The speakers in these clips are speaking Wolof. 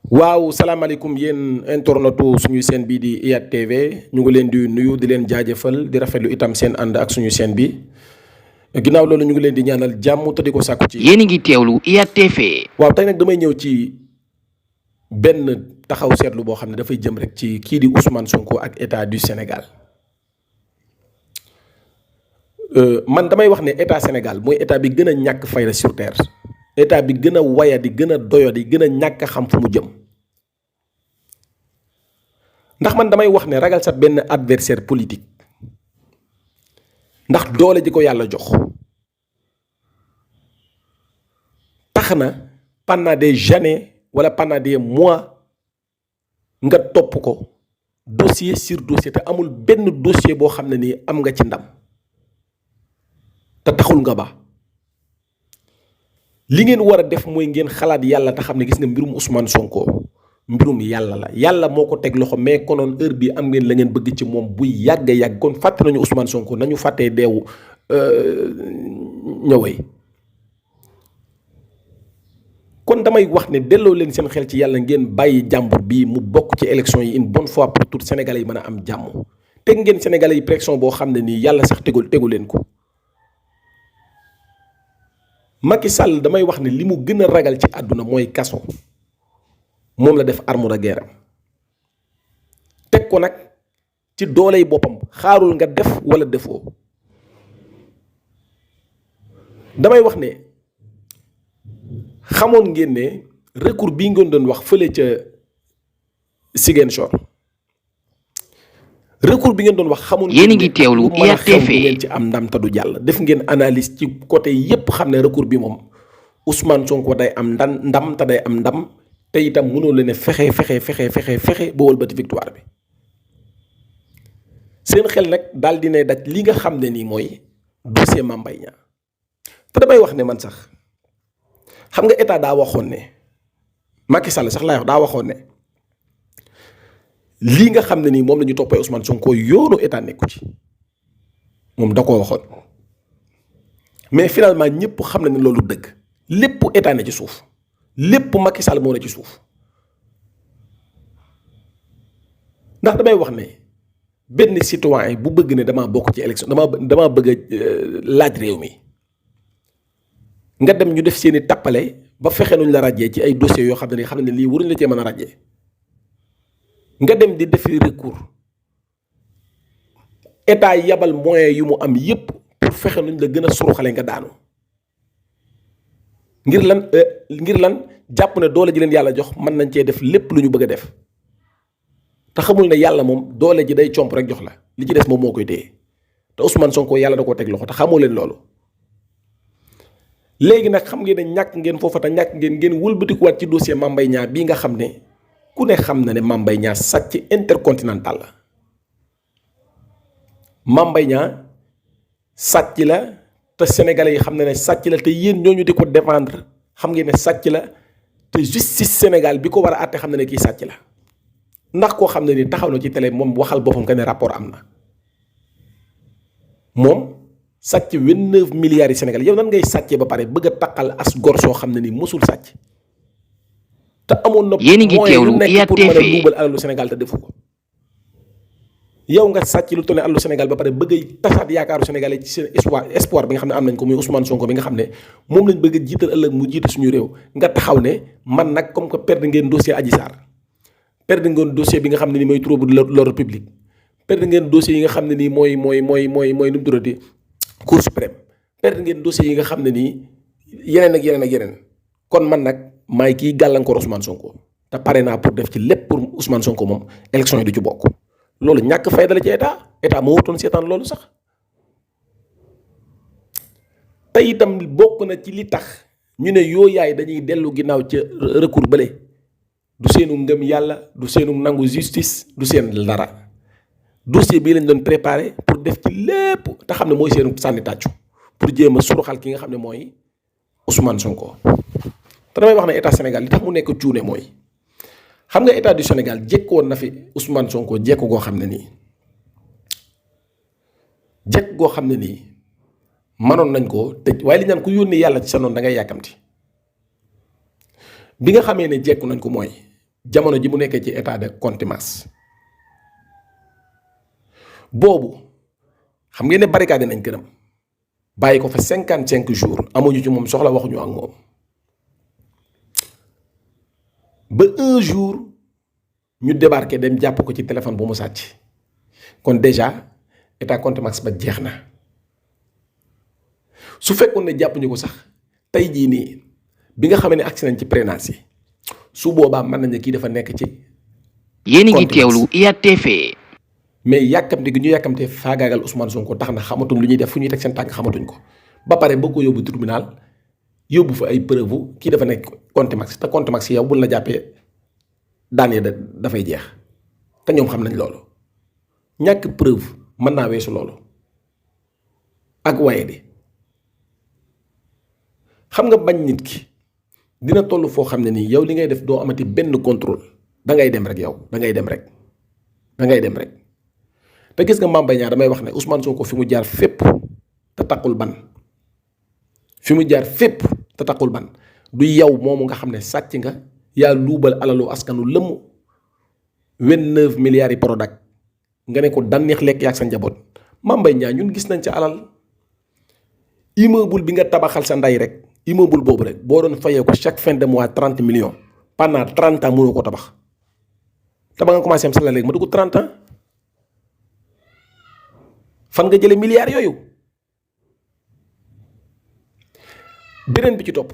waaw salaamaaleykum yéen internetu suñu chaîne bii di IYAT TV ñu ngi leen di nuyu di leen jaajëfal di rafetlu itam seen ànd ak suñu chaîne bi ginnaaw loolu ñu ngi leen di ñaanal jàmm te di ko sàkku ci. yéen a ngi teewlu IYAT TV. waaw tey nag damay ñëw ci benn taxaw seetlu boo xam ne dafay jëm rek ci kii di Ousmane Sonko ak état du Sénégal man damay wax ne état Sénégal mooy état bi gën a ñàkk fayda sur terre. état bi gën a waya di gën a doyo di gën a ñàkk a xam fu mu jëm ndax man damay wax ne ragal sa benn adversaire politique ndax doole ji ko yàlla jox tax na pendant des années wala pendant des mois nga topp ko dossier sur dossier te amul benn dossier boo xam ne nii am nga ci ndam te taxul nga ba li ngeen war a def mooy ngeen xalaat yàlla te xam ne gis nga mbirum Ousmane Sonko mbirum yàlla la yàlla moo ko teg loxo mais konoon heure bii am ngeen la ngeen bëgg ci moom buy yàgg yàgg kon fàtte nañu Ousmane Sonko nañu fàttee deewu ñëwee kon damay wax ne delloo leen seen xel ci yàlla ngeen bàyyi jàmbur bii mu bokk ci élection yi une bonne fois pour toutes sénégalais yi mën a am jàmm teg ngeen sénégalais yi pression boo xam ne nii yàlla sax tegu leen ko. Macky Sall damay wax ne li mu gën a ragal ci àdduna mooy kaso moom la def arme de guerre am teg ko nag ci dooley boppam xaarul nga def wala defoo damay wax ne xamoon ngeen ne recours bii ngeen doon wax fële ca Ziguinchor recours bi ngeen doon wax xamoon yéen a ngi teewlu IYAT TV ngeen ci am ndam te du jàll def ngeen analyse ci côté yépp xam ne recours bi moom Ousmane Sonko day am ndam te day am ndam te itam mënoo leen fexe ba wëlbati victoire bi seen xel nag daal di ne daj li nga xam ne nii mooy dossier Mame Mbaye Niang te damay wax ne man sax xam nga état daa waxoon ne Macky Sall sax laay wax daa waxoon ne lii nga xam ne nii moom la ñu toppee Ousmane Sonko yoonu état nekku ci moom da koo waxoon mais finalement ñëpp xam na ne loolu dëgg lépp état ne ci suuf lépp Macky Sall moo ne ci suuf ndax damay wax ne benn citoyen bu bëgg ne damaa bokk ci élection damaa bëgg a laaj réew mi nga dem ñu def seeni tappale ba fexe nuñ la ràjjee ci ay dossiers yoo xam ne nii xam ne lii waruñ la cee mën a ràjjee nga dem di defi recours état yabal moyen yu mu am yépp pour fexe nuñ la gën a suruxale nga daanu ngir lan jàpp ne doole ji leen yàlla jox mën nañ cee def lépp lu ñu bëgg a def te xamul ne yàlla moom doole ji day comp rek jox la li ci des moom moo koy téye te Ousmane Sonko yàlla da koo teg loxo te xamoo leen loolu léegi nag xam ngeen ne ñàkk ngeen foofa te ñàkk ngeen wëlbatikuwaat ci dossier Mame Mbaye Niang bii nga xam ne ku ne xam na ne Mame Mbaye Niang sàcc intercontinental la Mame Mbaye Niang sàcc la te sénégalais yi xam na ne sàcc la te yéen ñooñu di ko défendre xam ngeen ne sàcc la te justice Sénégal bi ko war a àtte xam na ne kii sàcc la ndax koo xam ne ni taxaw na ci télé moom waxal boppam que ne rapport am na moom sàcc 29 milliards yi Sénégal yow nan ngay sàccee ba pare bëgg a taqal as gor soo xam ne ni mosul sàcc te amoon na yéen a ngi teewlu nekk IYAT pour mën a TV luubal alalu Sénégal te defu ko yow nga sàcc lu toll ne alalu Sénégal ba pare bëgg a tasaat yaakaaru Sénégal yi ci seen espoir bi nga xam ne am nañ ko muy Ousmane Sonko bi nga xam ne moom lañ bëgg a jiital ëllëg mu jiite suñu réew nga taxaw ne man nag comme que perdre ngeen dossier Adji Sarr perdre ngeen dossier bi nga xam ne nii mooy trouble de l'ordre public perdre ngeen dossier yi nga xam ne nii mooy nu mu tuddati Cour suprême perdre ngeen dossier yi nga xam ne nii yeneen ak yeneen kon man nag maay kii gàllankoor Ousmane Sonko te pare naa pour def ci lépp pour Ousmane Sonko moom élection yi du ci bokk loolu ñàkk fayda la ci état moo wutoon seetaan loolu sax te itam bokk na ci li tax ñu ne yooyaay dañuy dellu ginnaaw ca recours bële du seenu ngëm yàlla du seenu nangu justice du seen dara dossier bii lañ doon préparé pour def ci lépp te xam ne mooy seenu sànni tàccu pour jéem a suruxal ki nga xam ne mooy Ousmane Sonko. te damay wax ne état Sénégal li tax mu nekk cuune mooy xam nga état du Sénégal jekkoon na fi Ousmane Sonko jekku goo xam ne nii jekk goo xam ne nii mënoon nañ koo tëj waaye li ñu naan ku yónnee yàlla ci sa noonu da ngay yàkkamti bi nga xamee ne jekku nañ ko mooy jamono ji mu nekkee ci état de contumace boobu xam ngeen ne barricade nañ këram bàyyi ko fa 55 jours amuñu ci moom soxla waxuñu ak moom ba un jour ñu débarqué dem jàpp ko ci téléphone bu mu sàcc kon déjà état contumace ba jeex na su fekkoon ne jàppuñu ko sax tey jii nii bi nga xam ne agsi nañ ci prénance yi su boobaa mën nañ ne kii dafa nekk ci. yéen a ngi teewlu IYAT-TV. mais yàkkamte gi ñu yàkkamte faagaagal Ousmane Sonko tax na xamatuñ lu ñuy def fu ñuy teg seen tànk xamatuñ ko ba pare bëgg ko yóbbu tribunal yóbbu fa ay preuve kii dafa nekk contumace te contumace yow buñ la jàppee daan ya dafay jeex te ñoom xam nañ loolu ñàkk preuve mën naa weesu loolu ak waaye di xam nga bañ nit ki dina toll foo xam ne nii yow li ngay def doo amati benn contrôle da ngay dem rek yow da ngay dem rek te gis nga Mame Mbaye Niang damay wax ne Ousmane Sonko fi mu jaar fépp te taqul ban du yow moomu nga xam ne sàcc nga yaa luubal alalu askanu lëmm 29 milliards yi Prodac nga ne ko danneex lekk yaak sa njaboot Mame Mbaye Niang ñun gis nañ ca alal immeuble bi nga tabaxal sa ndey rek immeuble boobu rek boo doon fayee ko chaque fin de mois 30 millions pendant 30 ans mënoo ko tabax te ba nga commencé am salaire léegi ma dugg 30 ans fan nga jële milliards yooyu. beneen bi ci topp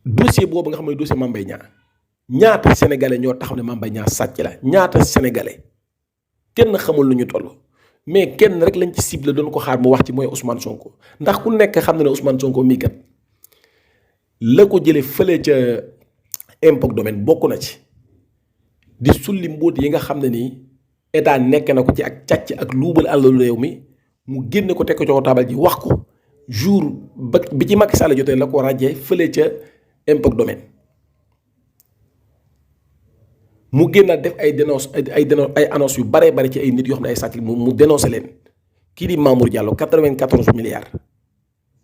dossier boobu nga xam ne dossier Mame Mbaye Niang ñaata sénégalais ñoo taxaw ne Mame Mbaye Niang sàcc la ñaata sénégalais kenn xamul lu ñu toll mais kenn rek lañ ci ciblé doon ko xaar mu wax ci mooy Ousmane Sonko ndax ku nekk xam na ne Ousmane Sonko mii kat la ko jëlee fële ca impôt domaine bokk na ci di sulli mbóot yi nga xam ne nii état nekk na ko ci ak càcc ak luubal alalu réew mi mu génne ko teg ko ci taabal ji wax ko jour bi ci Macky Sall jotee la ko ràjjee fële ca impôt domaine mu génnaat def ay annonce yu baree bari ci ay nit yoo xam ne ay sàcc mu dénoncé leen kii di Mamour Diallo 94 milliards.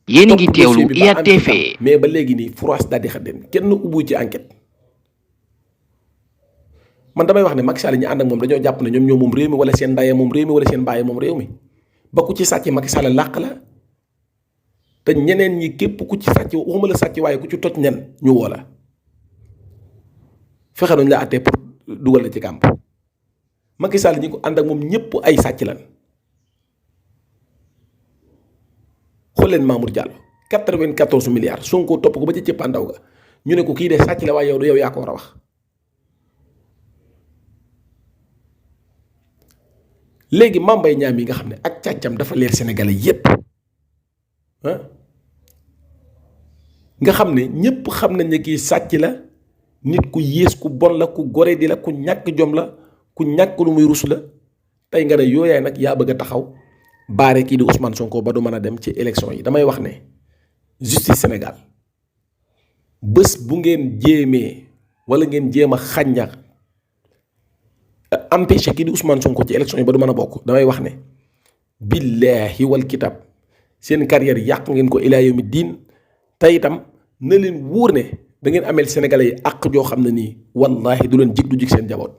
yéen a ngi teewlu IYAT-TV. mais ba léegi nii France daal di xaddeen kenn ubbu ci enquête man damay wax ne Macky Sall ñi ànd ak moom dañoo jàpp ne ñoom moom réew mi wala seen ndaye moom réew mi wala seen bàyyi moom réew mi ba ku ci sàcc Macky Sall làq la te ñeneen ñi képp ku ci sàcc waxuma la sàcc waaye ku ci toj nen ñu woo la fexe nañ la àttee pour dugal la ci kàmp Macky Sall ñi ko ànd ak moom ñëpp ay sàcc lan xool leen Mamour Diallo 94 milliards Sonko topp ko ba ci cëppaandaw ga ñu ne ko kii de sàcc la waaye yow yaa ko war a wax léegi Mame Mbaye Niang mi nga xam ne ak càccam dafa leer sénégalais yépp nga xam ne ñépp xam nañ ne kii sàcc la nit ku yées ku bon la ku gore di la ku ñàkk jom la ku ñàkk lu muy rus la tey nga ne yooyaay nag yaa bëgg a taxaw baare kii di Ousmane Sonko ba du mën a dem ci élection yi damay wax ne justice Sénégal bés bu ngeen jéemee wala ngeen jéem a xàñña empêché kii di Ousmane Sonko ci élection yi ba du mën a bokk damay wax ne billaahi wal kitab seen carrière yàq ngeen ko ilaa yawmi diin te itam na leen wóor ne da ngeen ameel sénégalais yi àq joo xam ne nii wallaahi du leen jig du jig seen jaboot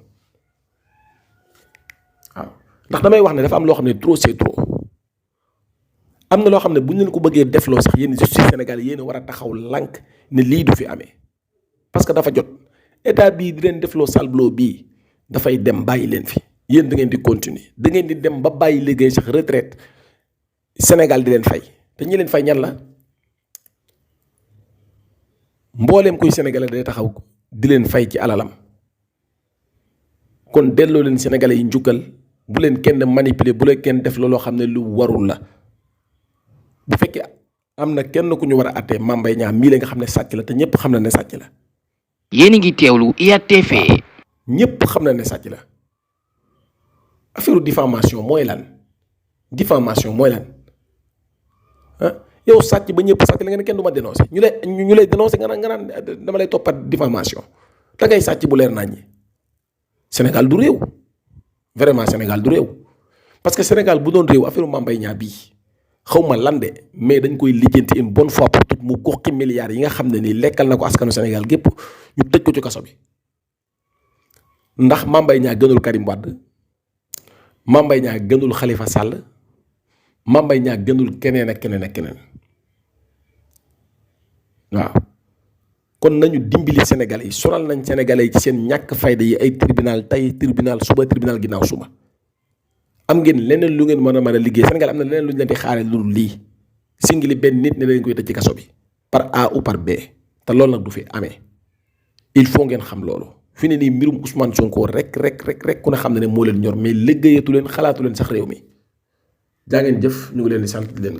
waaw ndax damay wax ne dafa am loo xam ne trop c'est trop am na loo xam ne bu ñu leen ko bëggee defloo sax yéen justice sénégalais yéen a war a taxaw lànk ne lii du fi amee parce que dafa jot état bii di leen defloo salblo bii dafay dem bàyyi leen fi yéen da ngeen di continuer da ngeen di dem ba bàyyi liggéey sax retraite Sénégal di leen fay te ñi leen fay ñan la mbooleem kuy sénégalais day taxaw di leen fay ci alalam kon delloo leen sénégalais yi njukkal bu leen kenn manipuler bu leen kenn def loo xam ne lu warul la bu fekkee am na kenn ku ñu war a àttee Mame Mbaye Niang mii la nga xam ne sàcc la te ñëpp xam na ne sàcc la. yéen a ngi teewlu IYAT-TV. ñëpp xam na ne sàcc la affaire diffamation mooy lan yow sàcc ba ñëpp sàcc la nga ne kenn du ma dénoncé ñu lay dénoncé nga naan dama lay toppat diffamation da ngay sàcc bu leer nañ ñi Sénégal du réew vraiment Sénégal du réew parce que Sénégal bu doon réew affaire Mame Mbaye Niang bii xaw ma lan de mais dañ koy lijjanti une bonne fois pour tout mu goxi milliards yi nga xam ne nii lekkal na ko askanu Sénégal gépp ñu tëj ko ci kaso bi ndax Mame Mbaye Niang gënul Karim Wade Mame Mbaye Niang gënul Khalifa Sall Mame Mbaye Niang gënul keneen ak keneen ak keneen waaw kon nañu dimbali Sénégalais yi sonal nañ Sénégalais yi ci seen ñàkk fayda yi ay tribunal tey tribunal suba tribunal ginnaaw suba am ngeen leneen lu ngeen mën a liggéey Sénégal am na leneen lu ñu leen di xaare lu dul lii singili benn nit ne leen koy tëj ci kaso bi par A ou par B te loolu nag du fi amee il faut ngeen xam loolu fi ne nii mbirum Ousmane Sonko rek ku ne xam ne moo leen ñor mais liggéeyatu leen xalaatu leen sax réew mi jaa ngeen jëf ñu ngi leen di sant di leen